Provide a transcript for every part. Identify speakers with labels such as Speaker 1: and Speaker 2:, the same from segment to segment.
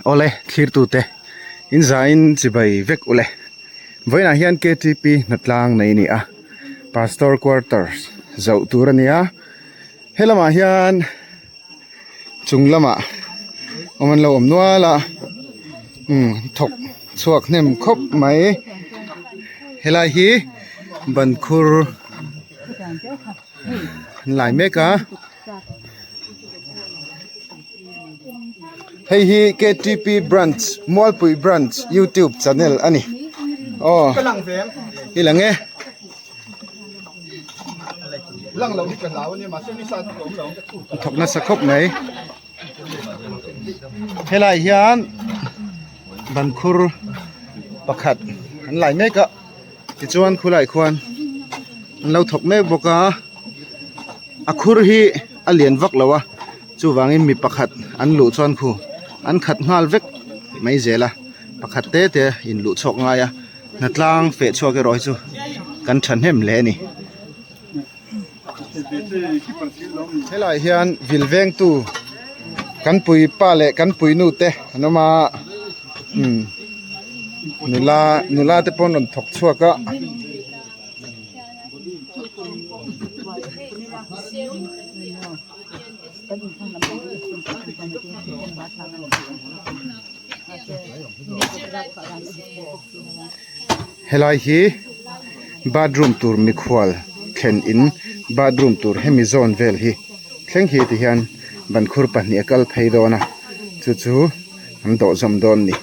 Speaker 1: Awle thlirtute in zain chibai vek ule vawiinah hian ktp hnatlang nei a ni a pastor quarters zoh tur a ni a helamah hian chung lamah awm an lo awm nual a umm thawk chhuak hnem khawp mai helai hi ban khur an lai mek a. Hei hi ktp branch Mualpui branch youtube channel a ni aw i lang e. Thawk nasa khawp mai helai hian ban khur pakhat an lai mek a tichuan khulai khuan an lo thawk mek bawk a. A khur hi a lian vak lo a chuvangin mi pakhat an luh chuan khu an khat nghal vek mai zel a pakhat te te in luh chhuak ngai a hnatlang feh chhuak erawh hi chu kan thahnem hle a ni. Helai hian vil vengtu kan pui pa leh kan pui nu te an awm a umm nula nula te pawh an rawn thawk chhuak a. Helai hi bathroom tur mikhual thlen in bathroom tur hemi zawn vel hi thleng hi ti hian bankhur pahnih a kal phei dawn a chu chu an dawh zawm dawn a ni.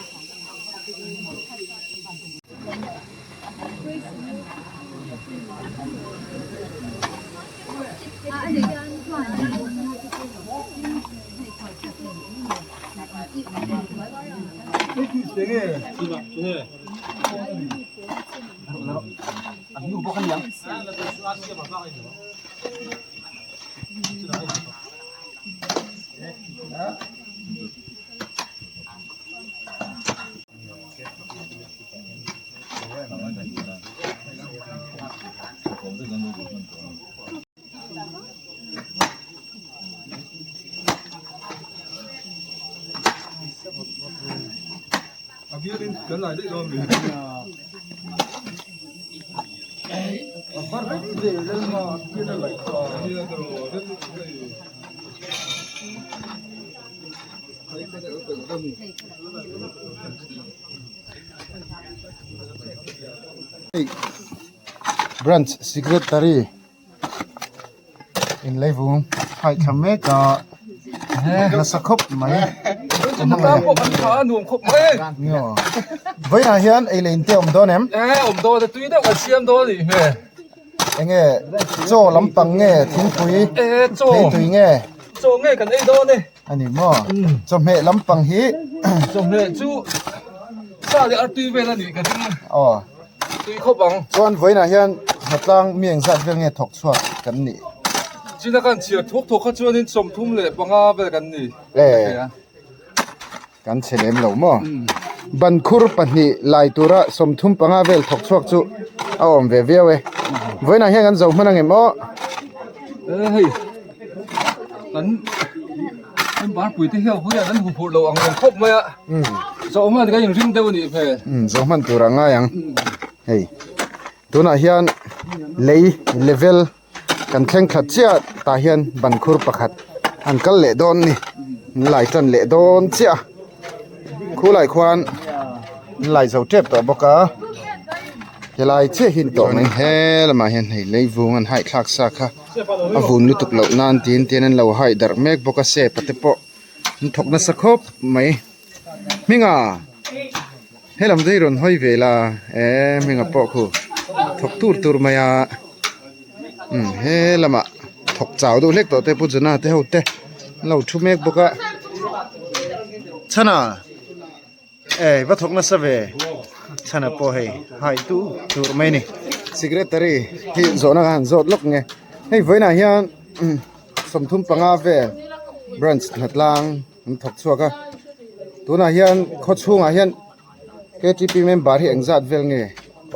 Speaker 1: Branch secretary in leivung hai thla mek a nasa khawp mai vawiinah hian ei leh in te a awm dawn em enge chaw lampang nge thingpui theitui nge A ni maw? Chawhmeh lampang hi
Speaker 2: Chawhmeh chu sa leh artui vel a nih ka ring.
Speaker 1: Aw.
Speaker 2: Tui khawp ang.
Speaker 1: Chuan vawiinah hian hnatlang mi engzat vel nge thawk chhuak kan nih?
Speaker 2: China kan chhiar thuak thuak kha chuanin 35 vel kan ni.
Speaker 1: E. Kan chhe lem lo maw? Bankhur pahnih lai tura 35 vel thawk chhuak chu a awm ve viau e. Vawiinah hian kan zo hman ang em aw?
Speaker 2: E hei kan kan barpui te hian hawiah an huphurh lo ang reng khawp mai a. Zo hman kan inring deuh a nih hmel.
Speaker 1: Zo hman tur a ngai ang. Hei tunah hian lei level Kan thleng thla chiah tah hian ban khur pakhat an kal leh dawn a ni an lai tan leh dawn chiah a khulai khuan an lai zo tep tawh bawk a helai chiah hi ni tawh mai he lamah hian hei leivung an haih thlak sa kha a vun lutuk loh nan tiin tian an lo haih darh mek bawk a sepa te pawh an thawk nasa khawp mai. Hminga helam chu i rawn hawi ve la eh hminga pawh khu thawk tur tur mai a umm he lamah thawk chau deuh hlek tawh te pu Jona te ho te an lo thu mek bawk a chhana eh va thawk nasa ve chhana pawh hei hai tu tur mai a ni secretary hi zawhna ka han zawt lawk nge hei vawiinah hian 35 vel branch hnatlang. An thawk chhuak a tunah hian khaw chhungah hian ktp member hi engzat vel nge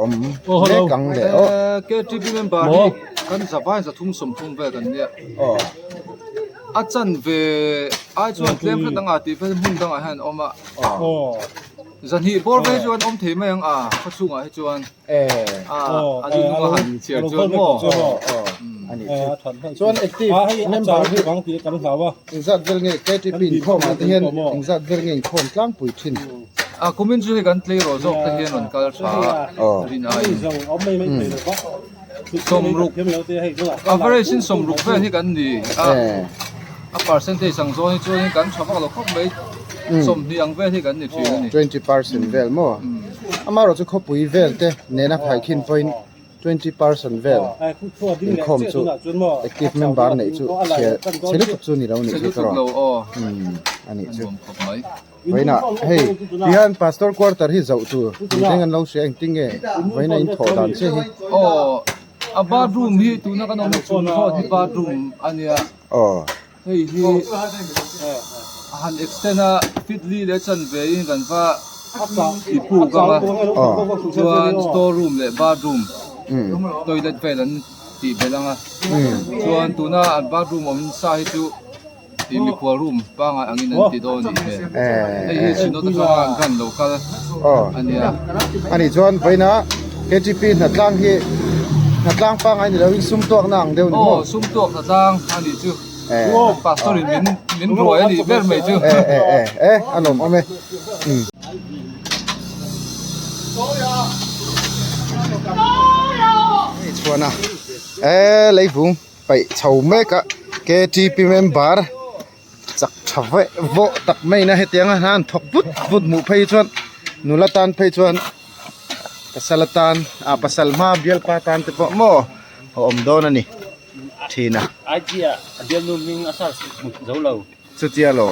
Speaker 1: awm mek ang le aw
Speaker 2: ktp member hi kan zavai zathum sawmthum vel kan nia
Speaker 1: aw.
Speaker 2: A chanve ai chuan tlem hret anga tih vel hmun dangah hian an awm a. Zahnih bawr vel chu an awm thei mai ang a khaw chhungah hi chuan a a lu hnung a han chhiar chuan maw.
Speaker 1: Chuan active member hi engzat vel nge KTP inkhawm ah te hian engzat vel nge inkhawm tlangpui thin?
Speaker 2: A kumin chu hei kan tleirawl zawk te hian rawn kal tha a rin aiin sawmruk average in sawmruk vel hi kan ni a a percentage ang zawn hi chuan kan tha vak lo khawp mai sawmhnih ang vel hi kan ni thin a ni.
Speaker 1: 20% vel maw? Amaherawhchu khawpui vel te nena khaikhin pawhin 20% vel inkhawm chu active member neih chu chhe chhe lutuk chu ni lo nih chu tawrh a nih chu vawiinah hei tihian pastor quarter hi zoh tur mihring an lo hria engtin nge vawiina in thawh dan chiah hi.
Speaker 2: Aw a bathroom hi tuna kan awm chung zawt hi bathroom a nia.
Speaker 1: Aw.
Speaker 2: Hei hi a han extend a fit li leh chanve in kan va ti puk ang a chuan store room leh bathroom toilet vel an tih belh ang a chuan tuna an bathroom awm sa hi chu ih mikhual room pangai angin an ti dawn a nih hmel hei hi synod atanga kan lo kal a nia.
Speaker 1: Ani chuan vawiina KTP hnatlang hi hnatlang pangai ni loin sum tuakna ang deuh ni maw?
Speaker 2: Aw sum tuak hnatlang a nih chu. Pastor in min min ruai a nih ber mai chu.
Speaker 1: E e e e a lawm awm e. Hei chhuan a e leivung paih chho mek a KTP member chak tha veh vawh tak mai in a hetiang a han thawk vut vut hmuh phei chuan nula tan phei chuan pasal atan ah pasal hma bialpa tan te pawh maw a awm dawn a ni. thin a.
Speaker 3: IG ah a bialnu hming a search hmu zo lo.
Speaker 1: Chutia lo.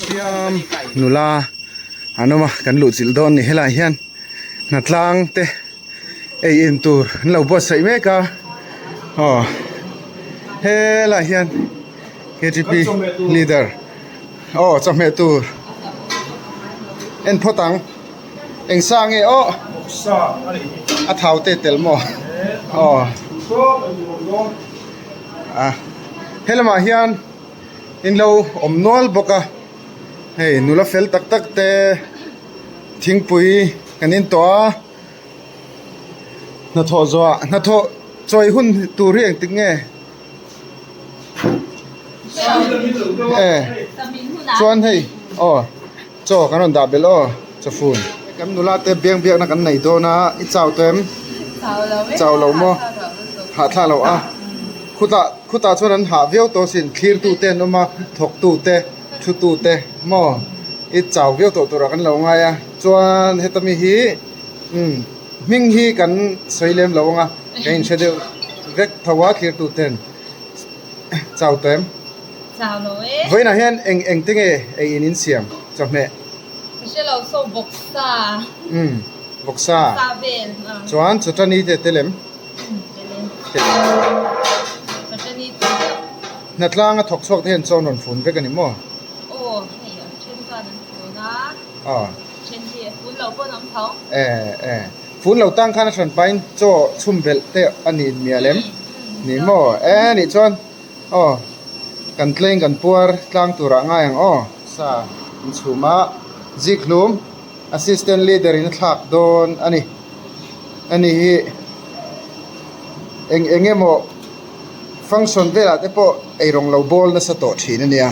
Speaker 1: Siam nula an awm a kan luh chilh dawn ni helaiah hian hnatlang te ei in tur an lo buatsaih mek a aw helaiah hian ktp leader aw chawhmeh tur en phawt ang eng sa nge aw a thau te tel maw aw a helamah hian in lo awm nual bawk a hei nula fel tak tak te. Thingpui kan in tawh a, hnathawh zawhah hnathawh chawi hun tur hi engtik nge? E chuan hei aw chaw kan rawn dah belh aw chawfun. Kan nula te biang biakna kan nei dawn a, i chau tawh em? Chau lo maw? Hahthlak loh a, khutah khutah chuan an hah viau tawh asin, thlirtu te an awm a, thawktu te. Thutu te maw i chau viau tawh turah kan lo ngai a chuan heta mi hi umm hming hi kan sawi lem lo ang a kan inhre deuh vek tho a thlirtu ten chau tawh em vawiinah hian eng eng te nge ei in in siam chawhmeh umm vawksa chuan chawtani te tel em. Hnatlang a thawk chhuak te hian chawn rawn fun vek a ni maw?
Speaker 4: Aw, hei a then chuan an fun a,
Speaker 1: Aw.
Speaker 4: then hi a fun lo pawh an awm tho.
Speaker 1: E, e. Fun lo tang khan a hran pahin chaw chhum belh te a ni mial em? Ni maw? E, nih chuan aw, kan tleng kan puar tlang turah ngai ang aw. Sa in chhum a, Zikhlum Assistant Leader in a thlak dawn a ni. A ni hi eng eng emaw. Function velah te pawh eirawng lo bawl nasa tawh thin a nia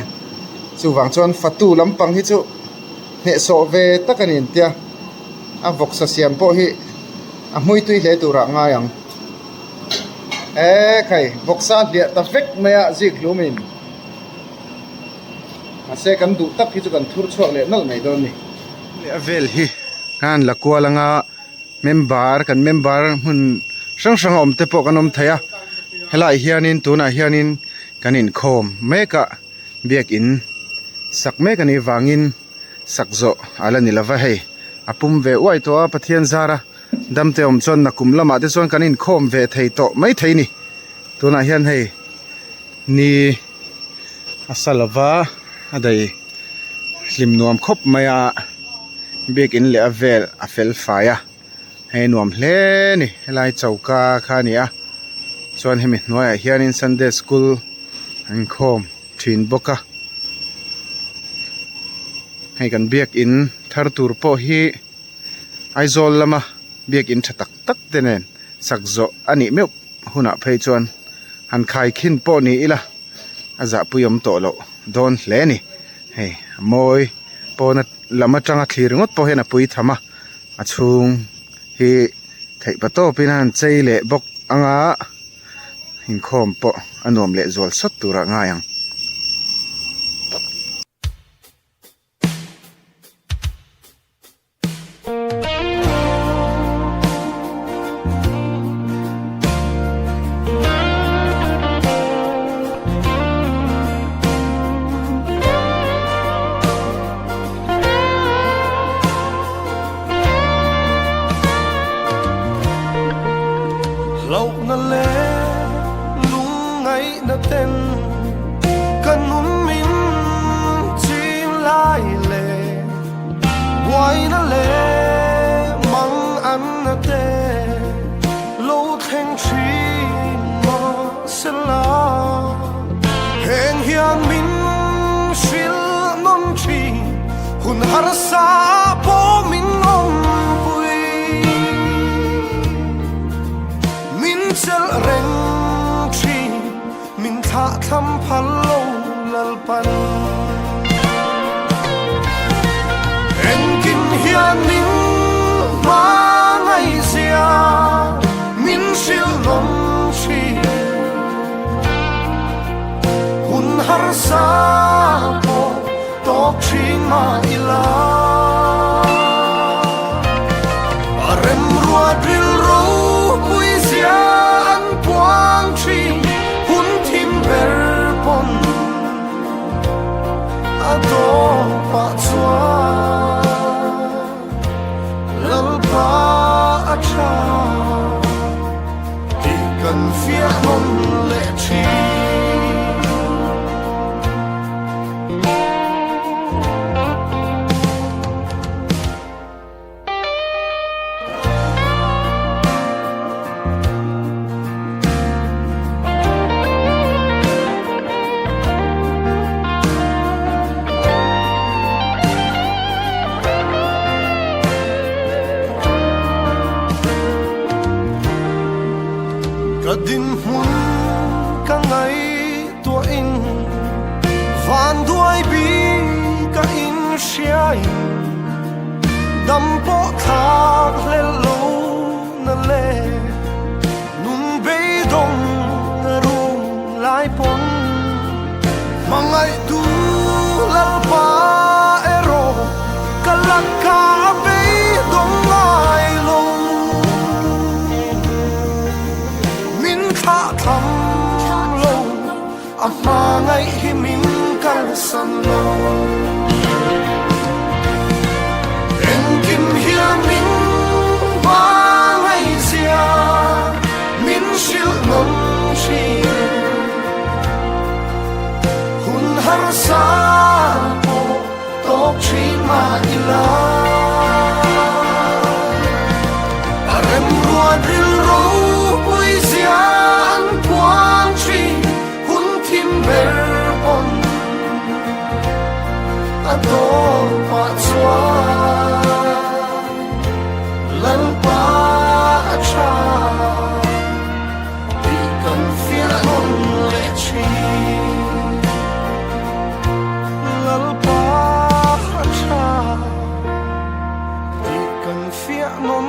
Speaker 1: chuvang chuan fatu lampang hi chu hnehsawh ve tak a ni an tia a vawksa siam pawh hi a hmui tui hle turah a ngai ang e khai vawksa hliah ta vek mai a zik hlum in mahse kan duh tak hi chu kan thur chhuak leh nawlh mai dawn a ni. A vel hi khan la kual anga. Member kan member hmun hrang hrang a awm te pawh kan awm thei a helaiah hianin tunah hianin kan inkhawm mek a biakin sak mek anih vangin sak zawh a la ni lova hei a pum ve uai tawh a Pathian zara dam te awm chuan nakum lamah te chuan kan inkhawm ve thei tawh mai thei a ni tunah hian hei ni a sa lova. A dai hlim nuam khawp mai a biakin leh a vel a fel fai a hei nuam hle a ni helai choka kha a ni a chuan hemi hnuaiah hianin sunday school an inkhawm thin bawk a hei kan biakin thar tur pawh hi Aizawl lama biakin tha tak tak te nen sak zawh a nih meuh hunah phei chuan han khai khin pawh ni ila a zahpui awm tawh loh dawn hle a ni hei a mawi pawna lam atanga thlir ringawt pawh hian a pui tham a a chhung hi theih pa tawpin a han chei leh bawk anga inkhawm pawh a nuam leh zual sawt turah ngai ang.
Speaker 5: Hlauhna leh lungngaihna ten ka nun min ching lai leh buaina leh mang anna te lo thleng thin mahsela heng hian min hrilh nawn thin hun harsa pawh min awmpui min chelh reng thin min thlah thlam phal lo Lalpan. Engkim hian min hma ngaihzia min hrilh nawm thin. Hun harsa pawh tawk thin mah ila. A remruat rilru puizia an puang thin hun thim ber pawn a tawpah chuan Lalpa a tha tih kan fiah nawn leh thin. Ka dinhmun ka ngaihtuahin vanduai bik a inhriain Dam pawh thlak hlel lo na le nun beidawng na rum lai pawn hmangaihtu Lalpa erawh ka laka a beidawng ngai lo. Min thlah tham lo a hmangaih hi min kalsan lo. Engkim hian min hmangaihzia min hrilh nawn thin. Hun harsa pawh tawk thin mah ila. A remruat rilru puizia an puang thin. Hun thim ber pawn a tawpah chuan Lalpa a tha tih kan fiah nawn leh thin. Lalpa a tha tih kan fiah nawn.